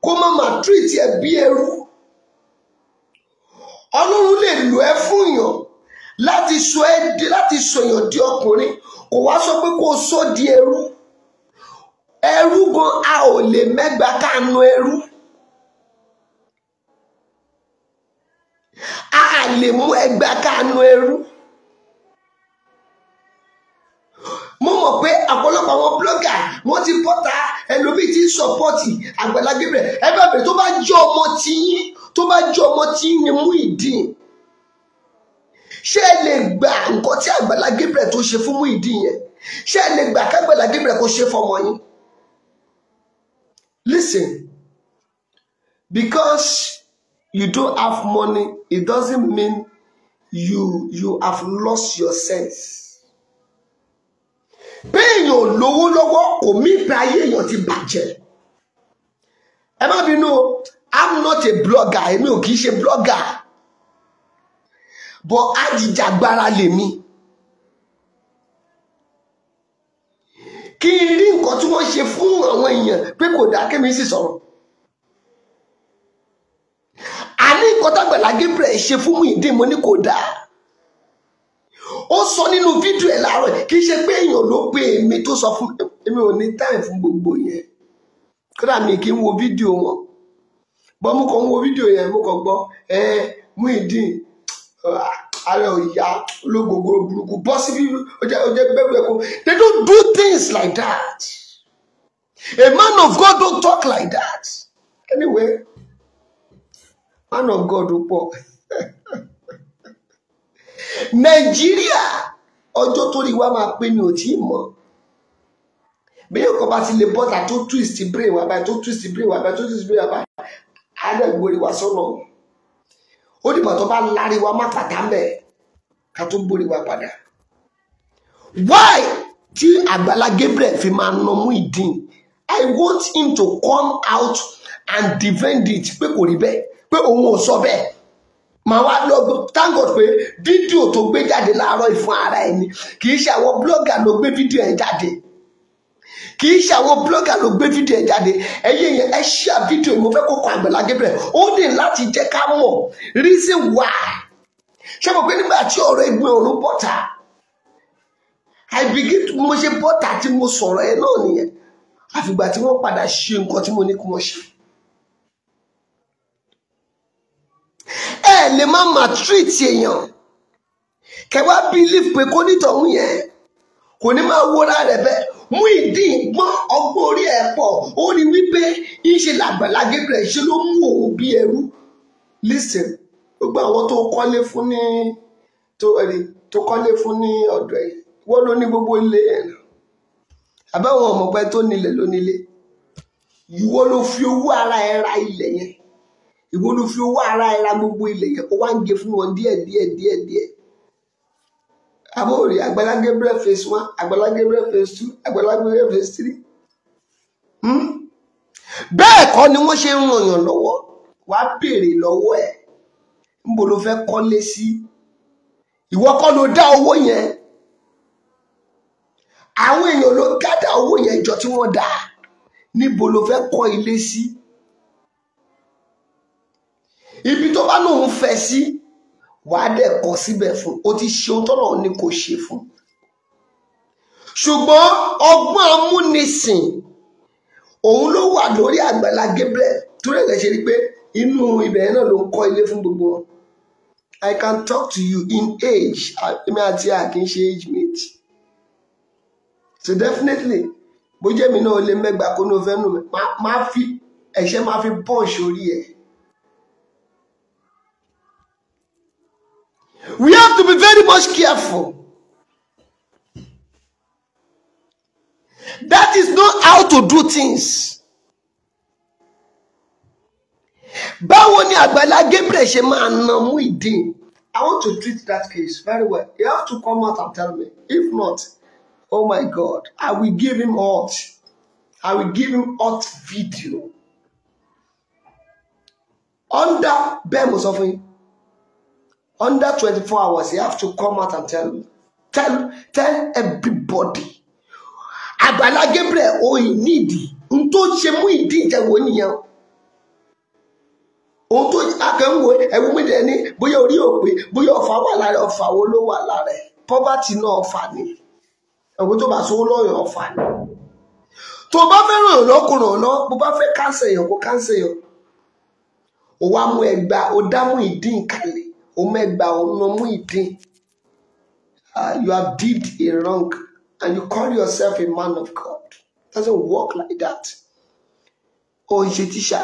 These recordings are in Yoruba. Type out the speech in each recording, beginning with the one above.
kó má máa treat ẹ bí ẹrú. Ọlọ́run lè lò ẹ́ fún yàn láti sọ ẹ́ di, láti sọ èèyàn di ọkùnrin, kò wá sọ pé kó o sọ di ẹrú. Ẹrú gan a ò lè mẹ́gbàá káànú ẹrú. A lè mú ẹgbàá káànú ẹrú. Mo mọ̀ pé ọ̀pọ̀lọpọ̀ àwọn blogger wọ́n ti bọ́ta, ẹlòmíì ti ń sọpọ́tì Àgbàlá Gabriel. Ẹ bá bẹ̀rẹ̀, tó bá jẹ́ ọmọ tiyín, tó bá jẹ́ ọmọ tiyín ni Muyideen, ṣé ẹ lè gba nǹkan tí Àgbàlá Gabriel tó ṣe fún Muyideen yẹn? Ṣé ẹ lè gbà kágbàlá Gabriel kó ṣe fọmọ yín? Listen, because you don't have money, it doesn't mean you have lost your sense. Pé èèyàn lówó lọ́wọ́ kò mí pé ayé èèyàn ti bàjẹ́. Ẹ má bínú o, I'm not a blogger, èmi ò kì í ṣe blogger, but ajìjàgbara lèmi. Kí n rí nǹkan tí wọ́n ṣe fún àwọn èèyàn pé kò dáa kémi sì sọ̀rọ̀. Àní nǹkan t'Àgbàlá Gabriel ṣe fún Muyideen, mo ní kò dáa. Ó sọ nínú fídíò ẹ̀ láàárọ̀, kì í ṣe pé èèyàn ló pe èmi tó sọ fún èmi, ò ní time fún gbogbo yẹn. Kódà mi kì í wo fídíò wọn. Bọ́ mo kàn ń wo fídíò yẹn, mo kàn gbọ́ Muyideen ààrẹ òyà ológogoro burúkú bọ́ síbí, ó jẹ́ gbẹ́rù ẹ̀kọ́. They don't do things like that. A man of God don't talk like that. Anyway, man of God ó pọ̀. Nàìjíríà ọjọ́ tó rí wa máa pé mi ò tí ì mọ̀. Bí ọkọ̀ bá ti lè bọ́ta tó twist brain wa báyìí, tó twist brain wa báyìí, tó twist brain wa báyìí, á dẹ̀ gbórí wa sọ́nà. Ó dìgbà tó bá lárí wa má pàtà mẹ́ ká tó gbórí wa padà. Why tí Àgbàlá Gabriel fi máa nà Muyideen? I want him to come out and defend it pé kò rí bẹ́ẹ̀, pé òun ò sọ bẹ́ẹ̀. Màá wá lọ, thank God pé fídíò tó gbé jáde láàárọ̀ ìfún ara ẹni, kì í ṣe àwọn blogger ló gbé fídíò ẹ̀ jáde. Kì í ṣe àwọn blogger ló gbé fídíò ẹ̀ jáde. Ẹ̀yin yẹn ẹ share fídíò, mo fẹ́ kó kọ Àgbàlá Gabriel. Ó ní láti jẹ́ ká mọ̀ reason why. Ṣé mo pé nígbà tí ọ̀rọ̀ Ẹ̀gbin Ọ̀run bọ́ta, I begin to, mo ṣe bọ́ta tí mo sọ̀rọ̀ ẹ náà nìyẹn. Àfìgbà tí wọ́n padà ṣe nǹkan tí mo ní kí wọ́n ṣe. Ẹ lè má maltreat èèyàn. Kẹwàá believe pé kó nítọ̀hún yẹn kò ní máa wúra rẹ̀ bẹ́ẹ̀. Muyideen gbọ́n, ọgbọ́n orí ẹ̀ pọ̀, ó rí wípé ńṣe l'Àgbàlá Gabriel ṣe ló mú òun bí ẹrú. Listen, gbogbo àwọn tó kọ́lé fún ní tó ẹ̀rí tó kọ́lé fún ní ọ̀dọ̀ ẹ̀, wọ́n ló ní gbogbo ilé ẹ̀ náà. Àbáwọn ọmọpẹ tó nílẹ̀ ló nílé. Ìwọ ló fi owó ara ẹ ra ilẹ̀ yẹn. Ìwọ ló fi owó ara ẹ ra gbogbo ilẹ̀ yẹn, ó wá ń gé fún wọn díẹ̀ díẹ̀ díẹ̀ díẹ̀. Àbórí Àgbàlá Gabriel phase 1, Àgbàlá Gabriel phase 2, Àgbàlá Gabriel phase 3. Bẹ́ẹ̀ kọ́ ni wọ́n ṣe ń ràn yàn lọ́wọ́. Wàá béèrè lọ́wọ́ ẹ̀. Níbo ló fẹ́ kọ́lé sí? Ìwọ kọ́ ló dá owó yẹn. Àwọn èèyàn ló gádà owó yẹn jọ tí wọ́n dá. Níbo ló fẹ́ kọ́ ilé sí? Ibi tó bá lóun fẹ́ sí, wàá dẹ̀ kọ́ síbẹ̀ fún. O ti ṣe ohun tọ́lọ́run ní kò ṣe fún. Ṣùgbọ́n ọgbọ́n amúnisìn òun ló wà lórí Àgbàlá Gabriel. Torí ẹ̀ ṣe rí pé inú ibẹ̀ náà ló ń kọ́ ilé fún gbogbo wọn. I can talk to you in age. Èmi àti a kì í ṣe age mate. So definitely, bó jẹ́ mi náà lè mẹ́gbàá kó ní o fẹ́ nù mí, máa fi ẹ̀ṣẹ́ máa fi punch orí ẹ̀. We have to be very much careful. That is not how to do things. Báwo ni Àgbàlá Gabriel ṣe máa na Muyideen? I want to treat that case very well. You have to come out and tell me. If not, oh my God, I will give him hot. I will give him hot video. Under bẹ́ẹ̀ mo sọ fún yín. Under 24 hours, you have to come out and tell me. Tell everybody. Àgbàlá Gabriel, o need. N tó ṣe Muyideen jẹ́ wo nìyẹn. Ohun tó akẹ́wò ẹ̀wù mídìí ẹni bóyá orí òpè, bóyá ọ̀fà wà lára, ọ̀fà wo ló wà lára ẹ̀? Poverty náà ọ̀fà ni. Ẹ̀wù tó bá sówó lọ́yọ̀ ọ̀fà ni. Tó bá fẹ́ ràn yàn lọ́kùn ràn lọ́, bó bá fẹ́ kánsẹ̀ yàn kó kánsẹ̀ yàn. Ó wá mú ẹgba, ó dá Muyideen kalẹ̀, ó mẹ́gba, ó ná Muyideen. You have did a wrong and you call yourself a man of God. It doesn't work like that. Ó ń ṣe tíṣà.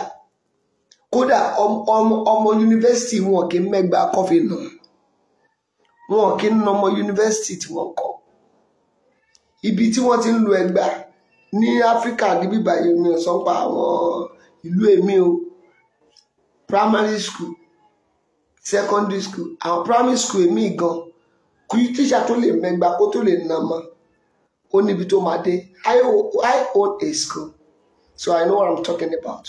Kódà ọmọ yunifásitì wọn kì í mẹ́gba kọfí nù. Wọn kì í nà ọmọ yunifásitì tí wọ́n kọ́. Ibi tí wọ́n ti ń lu ẹgba ní Áfíríkà níbí báyìí, mi ò sọ pa àwọn ìlú èmi o. Primary school, secondary school, àwọn primary school èmi gan, kí tíṣà tó lè mẹ́gba kó tó lè nà mọ́, ó níbi tó máa dé. I own a school, so I know what I'm talking about.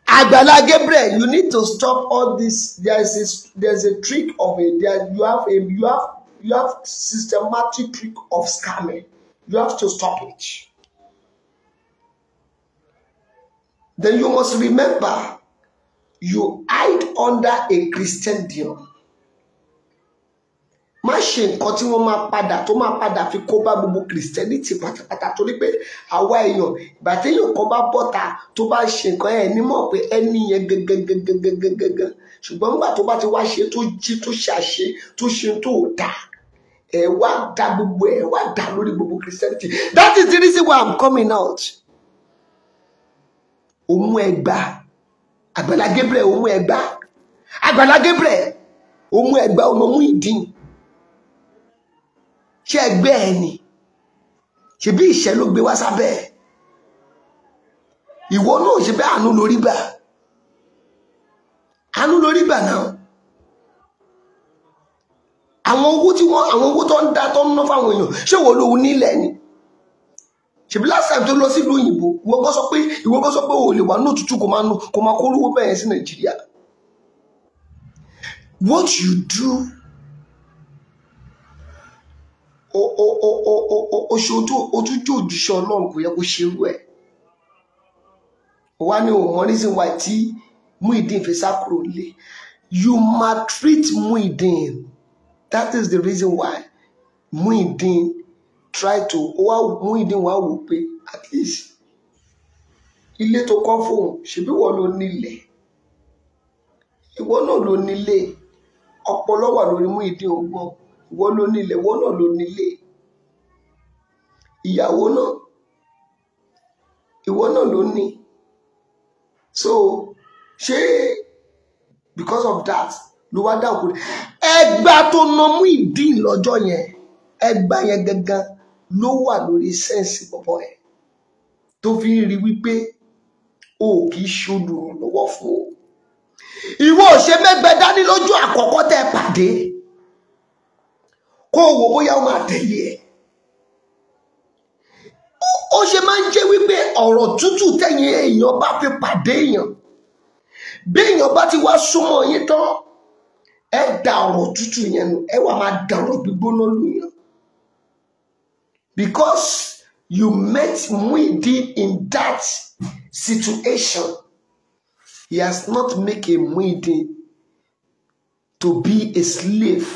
Agbala Gabriel, you need to stop all this. There's a trick of it. There, you have systematic trick of scamming. You have to stop it. Then you must remember, you hide under a Christendom. Má ṣe nǹkan tí wọ́n máa padà tó máa padà fi kó bá gbogbo Christianity pátápátá, torí pé àwa èèyàn, ìgbà téèyàn kan bá bọ́ta tó bá ṣe nǹkan ẹ̀ ní mọ̀ pé ẹni yẹn gangan, ṣùgbọ́n nígbà tó bá ti wá ṣe tó jí tó ṣàṣe tó ṣe tó dà, ẹ̀ wá da gbogbo ẹ̀ wá dà lórí gbogbo Christianity. That is the reason why I'm coming out. Òun ẹgbà Àgbàlá Gabriel, òun ẹgbà Àgbàlá Gabriel, òun ẹgbà ọmọ Muyideen. Ṣé ẹgbẹ́ ẹ ni? Ṣebí ìṣẹ́ ló gbé wá sábẹ́ ẹ̀? Ìwọ náà ṣe bẹ́ àánú lórí gbà. Àánú lórí gbà náà. Àwọn owó tí wọ́n, àwọn owó tó ń dá tó ń ná fáwọn èèyàn, ṣé wọ́n lòun nílẹ̀ ni? Ṣebí last time tó lọ sílùú òyìnbó, ìwọ kọ́ sọ pé o lè wà ní òtútù kò máa kò máa kórówó bẹ́ẹ̀ sí Nàìjíríà. What you do, o ṣe ojú òjúṣe Ọlọ́run kò yẹ kó ṣerú ẹ̀. Wá ní òun reason why tí Muyideen fi sá kúrò nílé. You maltreat Muyideen. That is the reason why Muyideen try to wá Muyideen wá wò pé at least ilé tó kọ́ fóun, ṣebí wọ́n ló nílẹ̀, ìwọ náà ló nílé. Ọpọlọ wà lórí Muyideen ọgbọ́n. Ìwọ ló nílẹ̀, ìwọ náà ló nílé. Ìyàwó náà, ìwọ náà ló ní. So ṣé because of that ló wá dá òkú ẹgbà tó na Muyideen lọ́jọ́ yẹn, ẹgbà yẹn gangan ló wà lórí sẹ́ǹsì bọ̀bọ̀ ẹ̀ tó fi ń rí wípé o kì í ṣe olùrànlọ́wọ́ fún o. Ìwọ ò ṣe mẹ́gbẹ́ dání lójú àkọ́kọ́ tẹ́ pàdé, kó o wò bóyá ó máa tẹ̀lé ẹ̀. Ó ṣe máa ń jẹ́ wípé ọ̀rọ̀ tútù tẹ̀yìn èèyàn bá fi pàdé èèyàn, bí èèyàn bá ti wá súnmọ́ yín tán, ẹ da ọ̀rọ̀ tútù yẹn nù, ẹ wà máa da ọ̀rọ̀ gbígbóná lù yàn. Because you met Muyideen in that situation, he has not made a Muyideen to be a slave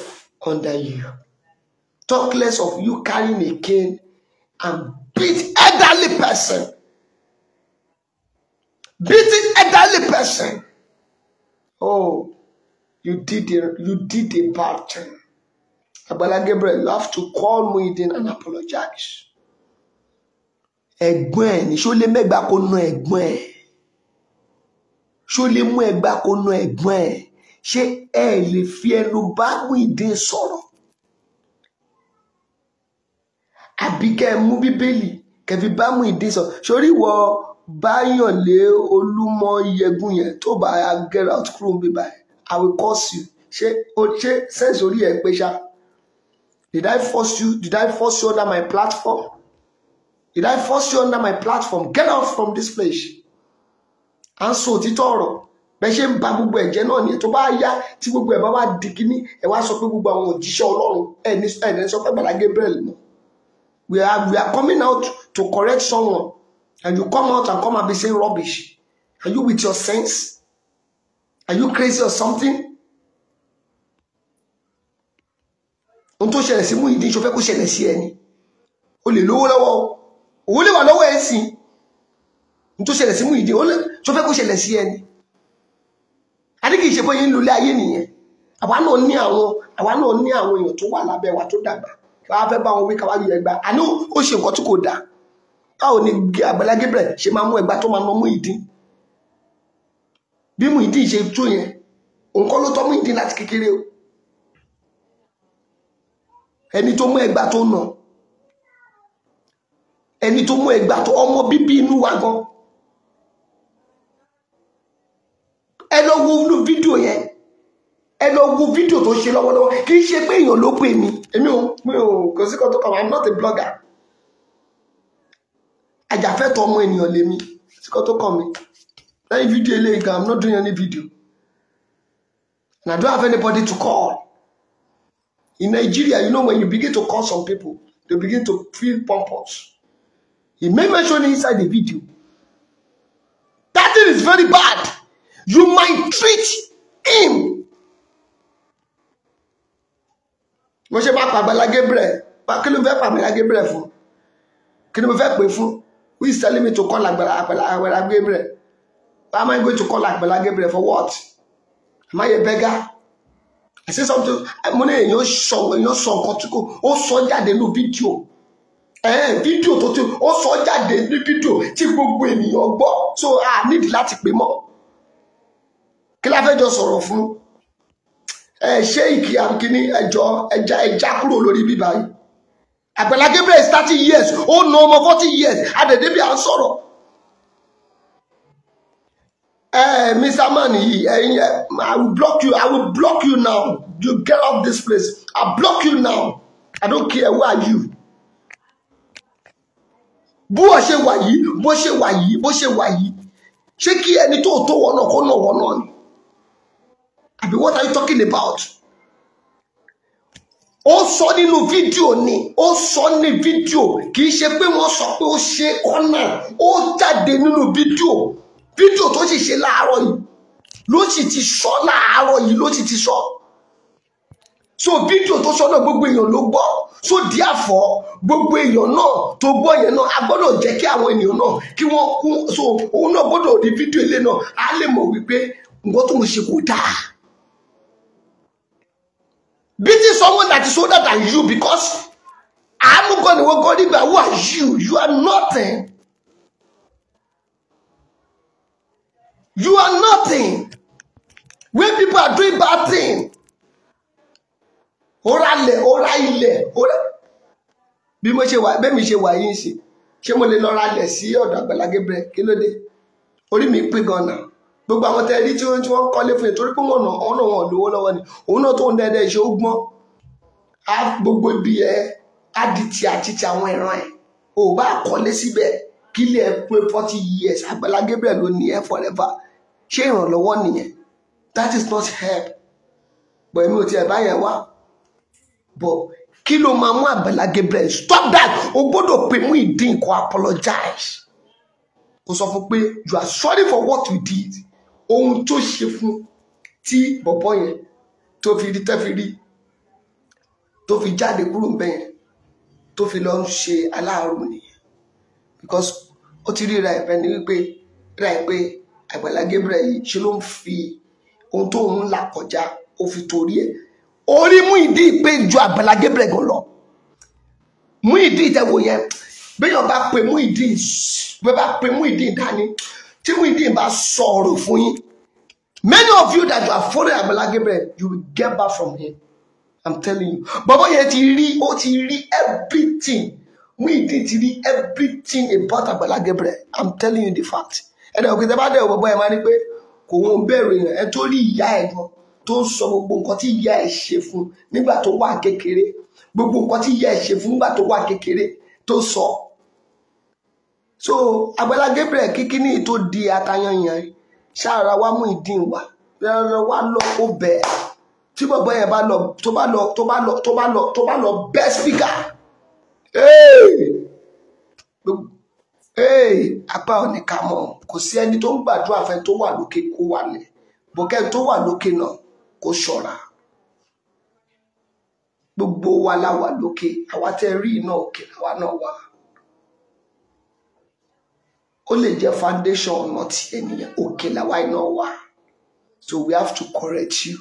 under you. Talk less of you carrying a cane and beat elderly person. Beating elderly person. Oh, you did a bad thing. Agbala Gabriel, you have to call Muyideen and apologize. Ẹ̀gbọ́n ẹ̀ ní, ṣó lè mẹ́gbà kó ná ẹ̀gbọ́n ẹ̀? Ṣó lè mú ẹgbà kó ná ẹ̀gbọ́n ẹ̀? Ṣé ẹ lè fi ẹnu bá Muyideen sọ̀rọ̀? Àbí kẹ́ ẹ mú Bíbélì kẹ́ fi bá Muyideen sọ̀rọ̀? Sórí ìwọ Báyọ̀lé Olúmọyẹgùn yẹn tó bá get out kúrò níbí báyìí, I will curse you. Ṣé sẹ́ǹsì orí ẹ̀ pé ṣá? Did I force you? Did I force you under my platform? Did I force you under my platform? Get out from this place. À ń sọ òtítọ́ ọ̀rọ̀. Bẹ́ẹ̀ ṣe ń ba gbogbo ẹ̀jẹ̀ náà nìyẹn. Tó bá yá tí gbogbo ẹ̀ bá wá di kíní, ẹ wá sọ pé gbogbo àwọn òjíṣẹ́ Ọlọ́run ẹ̀ ní sọ pé Àgbàlá Gabriel mọ́. We are coming out to correct someone. And you come out and come and be saying rubbish. Are you with your sense? Are you crazy or something? Ohun tó ṣẹlẹ̀ sí Muyideen, ṣó fẹ́ kó ṣẹlẹ̀ sí ẹni? O lè lówó lọ́wọ́, owó lè wà lọ́wọ́ ẹ̀ sí. Ohun tó ṣẹlẹ̀ sí Muyideen, ṣó fẹ́ kó ṣẹlẹ̀ sí ẹni? Adé kìí ṣe bóyá ń lulẹ̀ ayé nìyẹn. Àwa náà ní àwọn èèyàn tó wà lábẹ́ wa tó dàgbà. Káwá fẹ́ bá wọn wí, káwá yọ ẹgbàá. Àní ó ṣe nǹkan tí kò dáa. Báwo ni Àgbàlá Gabriel ṣe máa mú ẹgbàá tó máa nà Muyideen? Bí Muyideen ṣe tó yẹn, òun kọ́ ló tọ́ Muyideen láti kékeré o. Ẹni tó mú ẹgbàá tó nà, ẹni tó mú ẹgbàá tó ọmọ bíbí inú wa gan. Ẹ lọ wo inú fídíò yẹn, ẹ lọ wo fídíò tó ṣe lọ́wọ́lọ́wọ́. Kì í ṣe pé èèyàn ló pè mí, èmi ò kò sí kan tó kàn, I'm not a blogger. Ajàfẹ́tọ̀ọ́ ọmọ ènìyàn lèmi, kò sí kan tó kàn mí. Lẹ́yìn fídíò eléyìí gan, I'm not doing any video. And I don't have anybody to call. In Nigeria, you know, when you begin to call some people, they begin to feel pompous. He may mention inside the video. That thing is very bad. You might treat him. Mo ṣe máa pa Àgbàlá Gabriel. Kí ló fẹ́ pa Àgbàlá Gabriel fún? Kí ni mo fẹ́ pè fún? Who is telling me to call Àgbàlá Gabriel? Why am I going to call Àgbàlá Gabriel for what? Am I a beggar? I say something. Mo ní èèyàn sọ nǹkan tí kò, ó sọ jáde nínú fídíò. Fídíò tó ti, ó sọ jáde ní fídíò tí gbogbo ènìyàn gbọ́. So a nídìí láti pè mọ́. Kí la fẹ́ jọ sọ̀rọ̀ fún? Ṣé ìkí àkíní ẹjọ́ ẹja kúrò lórí bíbá yìí. Àgbàlá Gabriel is 30 years, ó na ọmọ 40 years, àdẹ̀dẹ̀ bí à ń sọ̀rọ̀. Mr. Man, I will block you. I will block you now. You get off this place. I block you now. I don't care who are you. Bó ṣe wà yìí, bó ṣe wà yìí, bó ṣe wà yìí. Ṣé kí ẹni tó tó wọ́n náà kó náà wọ́n náà ni? Àbí what are you talking about? Ó sọ nínú fídíò ni, ó sọ ní fídíò, kì í ṣe pé wọ́n sọ pé ó ṣe kọ́nà, ó jáde nínú fídíò. Fídíò tó sì ṣe láàárọ̀ yìí ló sì ti sọ láàárọ̀ yìí ló sì ti sọ. So fídíò tó sọ náà gbogbo èèyàn ló gbọ́. So therefore gbogbo èèyàn náà tó gbọ́ yẹn náà a gbọ́dọ̀ jẹ́ kí àwọn ènìyàn náà kí wọ́n kú. So òun náà gbọ́dọ̀ rí fídíò ilé náà, á lè mọ̀ wípé nǹkan tó ń ṣe kò dáa. Beating someone that is older than you because àánú gan ni wọ́n gan nígbà, who are you? You are nothing. You are nothing. When people are doing bad thing, ora lẹ̀, ora ilẹ̀, ora. Bí mo ṣe wà, bẹ́ẹ̀ mi ṣe wà yín sí. Ṣé mo lè lọ ra lẹ̀ sí ọ̀dọ̀ Àgbàlá Gabriel? Kí ló dé? Orí mi pé gan-an. Gbogbo àwọn tẹ́ rí tí wọ́n kọ́lé fún yẹn torí pé wọ́n náà wọn lówó lọ́wọ́ ni. Òun náà tó ń dẹ́dẹ́ ṣe ó gbọ́n. Á gbogbo ibi ẹ̀ á di ti àti ti àwọn ìran ẹ̀. Ò bá kọ́lé síbẹ̀ kí lè pé 40 years. Àgbàlá Gabriel ló ní ẹ forever. Ṣé ìrànlọ́wọ́ nìyẹn? That is not help. But èmi ò tiẹ̀ bá yẹn wá. But kí ló máa mú Àgbàlá Gabriel? Stop that! O gbọ́dọ̀ pé Muyideen kó apologize. Kó sọ fún pé you are sorry for what you did. Ohun tó ṣe fún tí bọ̀bọ̀ yẹn tó fi rí tẹ́ fi rí tó fi jáde kúrò ń bẹ̀ yẹn tó fi lọ ń ṣe aláàrù nìyẹn. Because ó ti ríra ẹ̀fẹ́ ni wípé ríra ẹ̀ pé Àgbàlá Gabriel yìí ṣe ló ń fi ohun tó ń là kọjá ó fi torí ẹ̀. Orí Muyideen pé ju Àgbàlá Gabriel gan lọ. Muyideen tẹ́wọ̀ yẹn, béèyàn bá pe Muyideen, bẹ́ẹ̀ bá pe Muyideen dání, tí Muyideen bá sọ̀rọ̀ fún yín, many of you that you are following Àgbàlá Gabriel, you will get back from him. I'm telling you. Bàbá yẹn ti rí, ó ti rí everything. Muyideen ti rí everything about Àgbàlá Gabriel. I'm telling you the fact. Ẹnì ọ̀gbìn tẹ́ bá dẹ̀ bàbá yẹn máa ní pé kò wọ́n bẹ̀rù èèyàn, ẹ tó rí ìyá ẹ̀ gan tó ń sọ gbogbo nǹkan tí ìyá ẹ̀ ṣe fún nígbà tó wà kékeré, gbogbo nǹkan tí ìyá ẹ̀ ṣe fún nígbà tó wà kékeré tó sọ. So Àgbàlá Gabriel kíkíní tó di atayanyan ṣáàrà wa Muyideen wa wá lọ ó bẹ̀ tí bàbá yẹn bá lọ tó bá lọ tó bá lọ tó bá lọ tó bá lọ best speaker. Ee, apá ò ní ká mọ̀. Kò sí ẹni tó ń gbàdúrà fẹ́ tó wà lókè kó wálẹ̀, bọ̀kẹ́ tó wà lókè náà kó ṣọ́ra. Gbogbo wa la wà lókè, àwa tẹ́ rí iná òkè làwa náà wà. Ó lè jẹ́ foundation ọ̀nà tí ènìyàn òkè làwa iná wà. So we have to correct you.